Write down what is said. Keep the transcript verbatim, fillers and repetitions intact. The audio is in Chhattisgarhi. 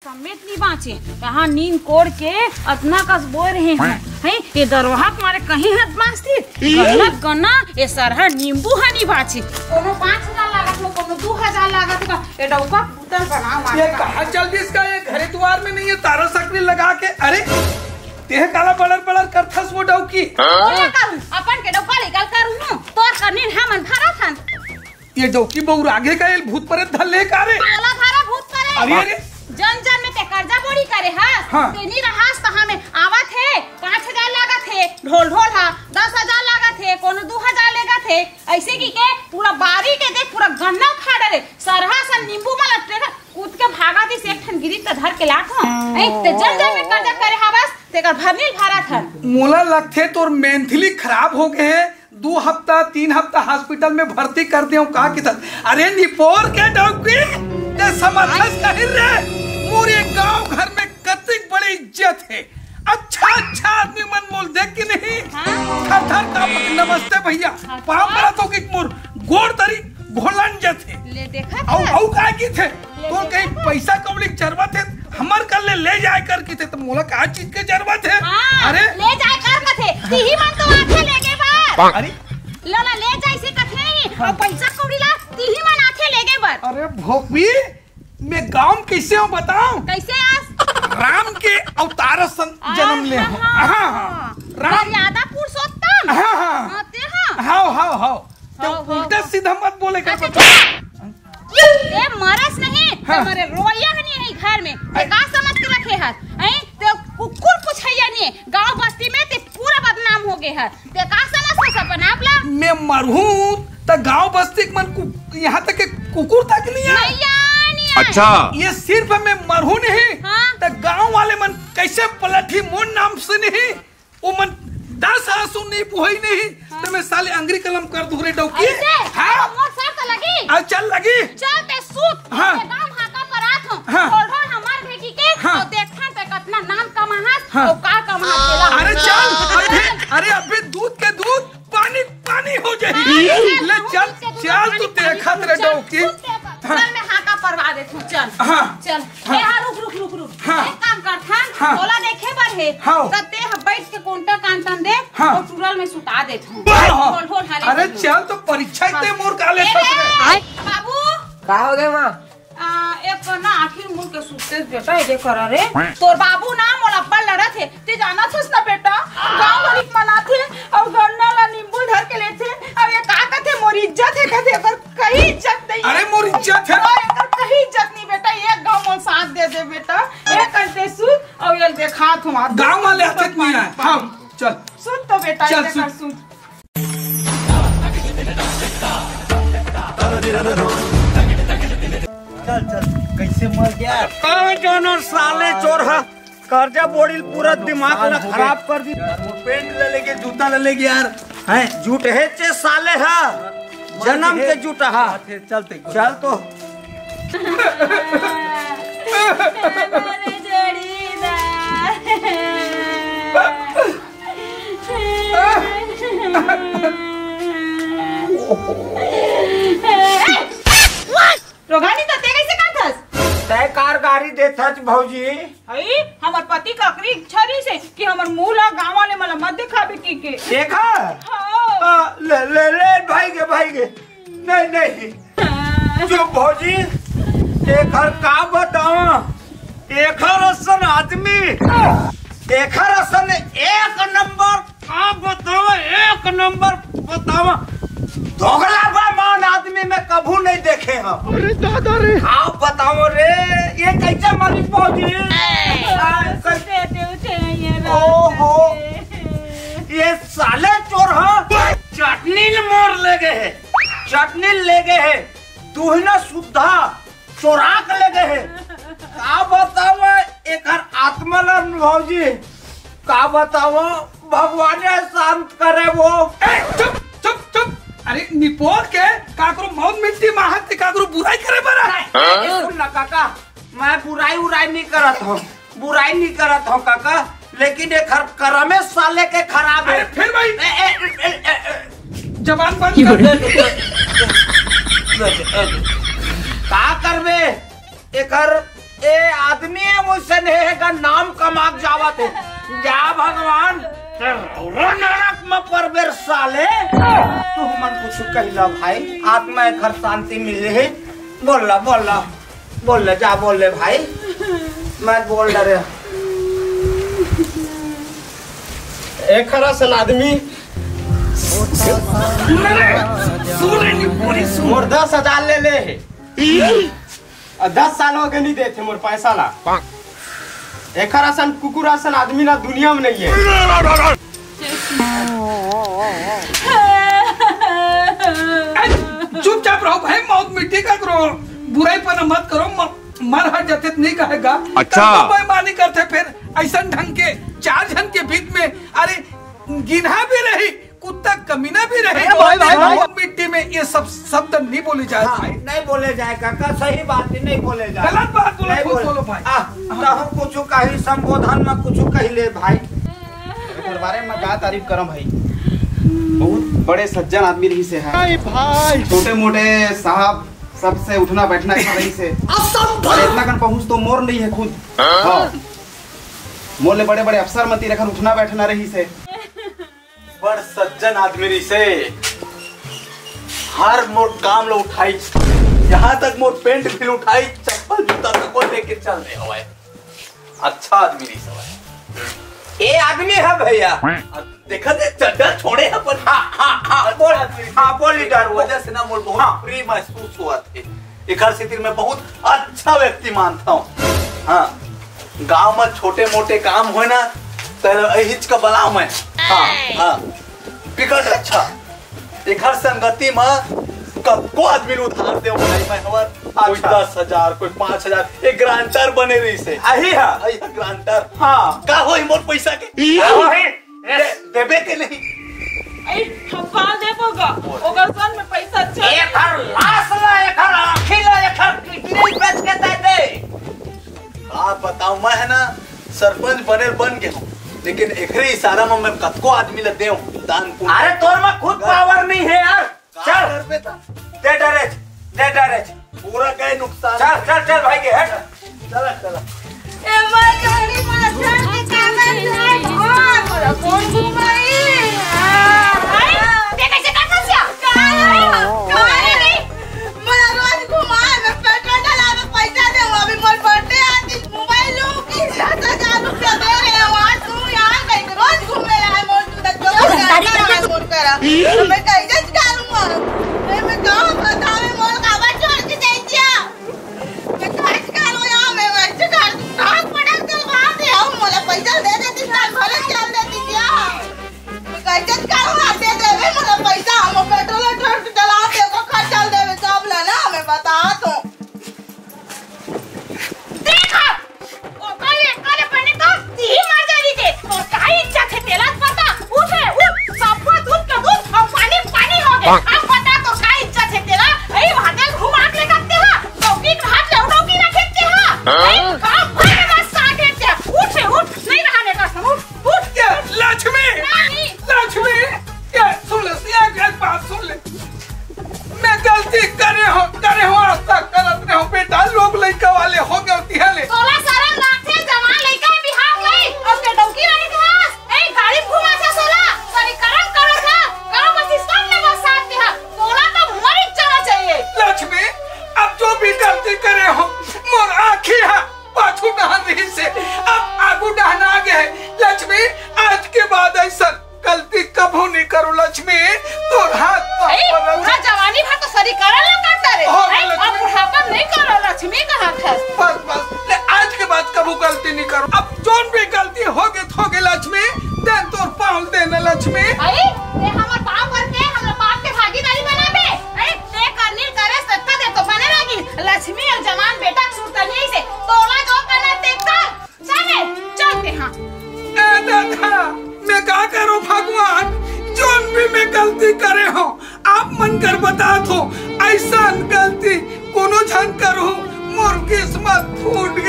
समेत नहीं बाँचे। यहाँ नींद कोड़ के अतना कस बोए रहे हैं। हैं, ये दरवाहा तुम्हारे कहीं हाथ बाँचती। गन्ना, गन्ना, ये सरहा नींबू हा नहीं बाँचे। कोनो पाँच हजार लागत हो, कोनो दू हजार लागत हो, ये डौका पुतल बनाओ ये माता। कहाँ चल दिस का? ये घरे दुआर में नहीं है, तारा सकरी लगा के। अरे, तेह काला बड़र बड़र करथस वो डौकी? बोला करूँ, अपन के डौका लेगल करूँ, तोर करनी हमन भरत हन। ये डौकी बउरागे का, ये भूत प्रेत धर ले का रे? बोला भरा भूत करे। अरे, अरे। जन जन में ते कर्जा बोड़ी करे हस। हाँ। ते नी रहस त हमें आवत हे, पाँच हजार लागत हे, ढोल ढोल हा, दस हजार लागत हे, कोनो दू हजार लेगत हे। ऐसे की के पूरा बारी के देख, पूरा गन्ना उखाड़ रे, सरहा सन नींबू मला ट्रेकर कूद के भागा दिस, एक ठन गिरी त धर के लात हो। ऐ, ते जन जन में कर्जा करे हवस, तेकर भरनी भरत हन। मोला लगथे तोर mentally खराब हो गए हे, दू हफ्ता, तीन हफ्ता hospital में भर्ती कर देव का किथस? अरे निपोर के डौकी, ते समझथस कहीं रे? मोर ये गांव घर में कतिक बड़ी इज्जत हे। अच्छा, अच्छा आदमी मन मोल देख के नहीं। हाँ। थर थर कांपत, नमस्ते भैया। अच्छा। पाँव परत हो कि मोर गोड़ तरी घोलन जथे। ले देखा अउ, था? अउ का किथे? ले तो देखा कहीं था? पैसा कौड़ी के जरूरत हे, हमर कर ले, ले जाए कर किथे, तो मोला का चीज के जरूरत हे? हाँ, अरे। ले जाए कर कथे, तिही मन तो आथे लेगे बर। अरे। लो ला, ले जाए से कथे ही, हाँ। अउ पैसा कौड़ी ला, तिही मन आथे लेगे बर। अरे भोकवी, मैं गांव में कैसे हूँ बताऊं? कैसे आस? राम के अवतार सन आ, जन्म ले हाँ, हूँ। हाँ, हाँ, हाँ। हाँ। राम। मर्यादा पुरुषोत्तम। हाँ, हाँ। हाँ, ते हाँ। हाव, हाव, हाव। तो हाव, हाव, उल्टा हाव। सीधा मत बोले कर अच्छा, बता। अच्छा। ते मरस नहीं, हाँ। ते मरे रोइया नहीं है घर में। ते का समझ के रखे हस? ऐ, ते कुकुर पुछैया नहीं है। गांव बस्ती में ते पूरा बदनाम हो गए हस। ते का समझ के अपन आप ला? मैं मरहूं त गांव बस्ती के मन कु-, यहाँ तक के कुकुर तक नहीं है। नैया नहीं है। अच्छा। ये सिर्फ मैं मरहूं नहीं, हाँ। त गांव वाले मन कैसे पलटही मोर नाम से नहीं? वो मन दस आंसू नहीं बोही नहीं, हाँ। तो मैं साले अंगरी कलम कर दूं रे डौकी। ऐसे? हाँ। मोर सर तो लगी। अब चल लगी। चल ते सूत। हाँ। ते गांव हाका पर आत हूँ। हाँ। ढोल ढोल हमार भेजी के, हाँ। तो देखथन ते कतना नाम कमाहस, हाँ। तो का कमाहस तेला। अरे चल, अभी, अरे अभी दूध के दूध, पानी पानी हो जाही। हाँ, ले हाँ, चल, हाँ, चल तू पानी, देखत पानी, रह चल, डौकी। चल, चल, हाँ। चल, मैं हाका परवा देत हूँ, चल। हाँ। चल। हाँ। ए, हाँ, रुक, रुक, रुक, रुक। हाँ। एक काम करथन, हाँ। तोला देखे बर हे। हाँ। त ते ह बैठ के कोंटा कांटन दे, हाँ। अउ टूरल में सुता देत हूँ। हाँ, हाँ। ढोल, ढोल, हाले अरे ढोल। चल तो परीक्षा हाँ। ते मोर काले ए ससुरे। रे, बाबू। का हो गए माँ? आ, एक ना आखिर मुड़ के सुते बेटा, ये कर रे। तोर बाबू ना मोला अब्बड़ लड़त हे। ते जानत हस ना बेटा, गाँव वाली मनाथे अउ गन्ना ला नींबू धर के लेथे। अब ये का कथे, मोर इज्जत हे कथे, एकर कहीं इज्जत नहीं हे। अरे मोर इज्जत हे। अरे एकर कहीं इज्जत नहीं बेटा, एक घाव मोर साथ दे दे बेटा। एक घंटे सुत अउ ये देखात हूँ। गाँव वाले आथे नहीं आए। हाँ, चल। सुत तो बेटा, चल, ये सुत। कर सुत। चल, चल, कैसे मर गया? कहाँ जाना साले चोर हा? कर्जा बोड़ी ल पूरा दिमाग ला खराब कर दी। वो पैंट ले लेके, जूता ले लेके यार। हैं, झूठ हे चे साले हा। जन्म के झूठ हा। चलते। चल तो। हमारे जोड़ीदार। रोगानी तो ते कैसे करथस? तय कार गारी देथस भौजी। हई, हमर पति ककरी छरी से कि हमर मुंह ला गांव वाले मन ला मत दिखाबे की के। देखा? हाँ। आ, ले, ले, ले, भाई के, भाई के। नहीं, नहीं। चुप भौजी, एकर का बतावा? एकर असन आदमी, एकर असन एक नंबर, का बतावा, एक नंबर बतावा। दोगला बेईमान आदमी मैं कभू नहीं देखे हूँ। अरे दादा रे। का बतावा रे, ये कैसे मरी भौजी? आ, कैसे? दे दे उठे, ये ओहो। ये साले चोर ह, चटनी ल मोर ले गए हे, चटनी ल ले गए हे, दुहना सुद्धा चोरा के ले गए हे। का बताओ एकर आत्मा ला भौजी, का बताओ, भगवान शांत करे वो। ए, चुप, चुप, चुप। अरे निपोर के काकरो मौत मिट्टी माहत ते काकरो बुराई करे बर आए। ए, सुन ना काका, मैं बुराई उराई नहीं करत हूँ, बुराई नहीं करत हूँ काका, लेकिन एकर करमे साले के खराब हे। अरे फिर भाई। ए, ए, ए, ए, ए। जबान बंद कर। का करबे? एकर ए आदमी हे, से नहीं है का नाम कमा के जावत हे। जा भगवान, रौरा नरक में परबे रे साले। तू मन कुछ कहिला भाई, आत्मा एकर शांति मिले हे। बोल ला, बोल ला, बोल ले, जा बोल ले भाई। मैं बोल डरे। एखर असन आदमी मोर दस हजार ले ले हे। आ, दस साल हो गए नहीं देते मोर पैसा ला। एखर असन कुकुर असन आदमी ना दुनिया में नहीं है। चुपचाप रहो भाई, मौत मिट्टी का करो, बुराई पना मत करो, म-, मर हट जाते तो नहीं कहेगा। अच्छा। तब तो बेईमानी करते फिर ऐसा ढंग के चार जन के बीच में, अरे गिन्हा भी रही, कुत्ता कमीना भी रहे। अरे भाई, भाई, भाई। मौत मिट्टी में ये सब शब्द नहीं बोले जाए हाँ, भाई। नहीं बोले जाए काका, सही बात है, नहीं बोले जाए। गलत बात बोलो, नहीं झूठ बोले। बोलो भाई। आ, तो हम कुछ कही संबोधन में कुछ कह ले भाई। एकर बारे में का तारीफ करम भाई, बहुत बड़े सज्जन आदमी रही से है। भाई, भाई। छोटे मोटे साहब सबसे उठना बैठना कर रही से। असंभव। अरे इतना कन पहुंच तो मोर नहीं है खुद। हाँ। मोर ले बड़े बड़े अफसर मती रखन उठना बैठना रही से। बड़ सज्जन आदमी रही से। हर मोर काम लो उठाई, यहाँ तक मोर पेंट भी उठाई, चप्पल जूता तक को लेके चल रहे हवाए। अच्छा आदमी नहीं सवाए। ए आदमी है भैया। अब देखा दे चड्डा छोड़े है पर हाँ, हाँ, हाँ, बोल, हाँ, बोल लीडर, वो वजह से ना मोर बहुत हाँ। फ्री महसूस हुआ थे। एकर सेती मैं बहुत अच्छा व्यक्ति मानता हूँ। हाँ, गांव में छोटे मोटे काम होए ना, तो हिच का बला मैं। हाँ, हाँ, बिकट अच्छा। एकर संगति में कतको आदमी ल उधार दे भाई मैं हवर, कोई अच्छा। दस हजार, कोई पाँच हजार, एक गारंटर बने रही से। अही हा। अही हा गारंटर। हाँ। का होई मोर पैसा के? का होई? दे-, देबे के नहीं? ए, हम काल देबो गा। ओकर सन में पैसा अच्छा। एकर लाश ला, एकर आँखी ला, एकर किडनी बेच के दे दे। का बताऊं, मैं है ना सरपंच बने बन के हूँ, लेकिन एकरे इशारा में मैं कतको आदमी ला देव दान पुण्य। अरे तोर में खुद पावर नहीं है यार। का चल। करबे त? दे डरेज, दे डरेज। पूरा गए नुकसान। चल, चल, चल भाई के हट। चला, चला। ए माय गॉड, माय गॉड, की कागज है। हाँ, मोला कौन घुमाई? हाँ। अरे, ते कैसे कर फंसिया? कहाँ है? कहाँ है रे? मोला रोज घुमाए, मैं पेट्रोल डलावे पैसा दे, अभी मोर बर्थडे आती, मोबाइल लूँ कि दस हजार रुपया दे रहे हैं, वहाँ तू यहाँ कहीं रोज घूमे आए, मोर तू तक तो मोर करा। तो मैं कैसे करूँगा? मैं, मैं कहाँ बतावे, मोर काबर छोड़ के जाइए? मैं काज करो यार, मैं वैसे कर दूँ, काज पटक दे, वहाँ से आओ, मोला पैसा दे देती, साल भर चल देती क्या? मैं कैसे करो ना, दे देवे मोला पैसा, हम पेट्रोल, पेट्रोल डला के ओकर खर्चा देवे, सब ला ना, मैं बता तो। देखा, ओकर ले, ओकर ले बने तो तीही मर जाई रे। तोर का इज्जत हे तेला पता? उठ रे, उठ। सब दूध के दूध अउ पानी पानी हो गे। अब बता तोर का इज्जत हे तेला? ए भागल घुमा के करते हा। चौकी के हाथ ले उठो की रखे के हा। ए काम भर में बस साथ देते हा। उठ रे, उठ। नहीं रहा ने का उठ, उठ। ये लक्ष्मी, नहीं। लक्ष्मी, ये सुन ले, ये एक बात सुन ले। मैं गलती करे हो, करे हो, आज तक करत रहे हो बेटा, लोग लइका वाले हो गए होती है ले। तोला शरम लागथे, जवान लइका बिहाव लई, अउ के डौकी रही घास, ए गाड़ी घुमा छे सोला, सरी करम करत हा, गाँव में सिस्टम ने बस साथ दिहा, तोला तो मर जाना चाहिए। लक्ष्मी, अब जो भी गलती करे हो, मोर आँखी हा, पाछू डहन रही से, अब आगू डहन आ गए। लक्ष्मी, आज के बाद ऐसा गलती कभू नहीं करो लक्ष्मी, तोर हाथ पाँव ए, पड़त पूरा हे। जवानी भर तो सरी करल ना करता रे। हो ए, लक्ष्मी। अब बुढ़ापा नहीं करो लक्ष्मी कहा था। बस, बस, ले आज के बाद कभू गलती नहीं करो। अब जोन भी गलती हो गई, हो गई लक्ष्मी, दे तोर पाँव देना लक्ष्मी। अरे, ते हमर पाँव पर के हमरा पाप के भागीदारी बनाबे। अरे, ते करनी करे सत्ता दे तो बने लगी। लक्ष्मी अउ जवान बेटा के सुरता नहीं से, तोला जो करना ते कर। चले, चलते हाँ। ए दादा, मैं का करूं भगवान, जोन भी मैं गलती करे हो, आप मन कर बता दो, ऐसा गलती कोनो झन करू, मोर किस्मत फूट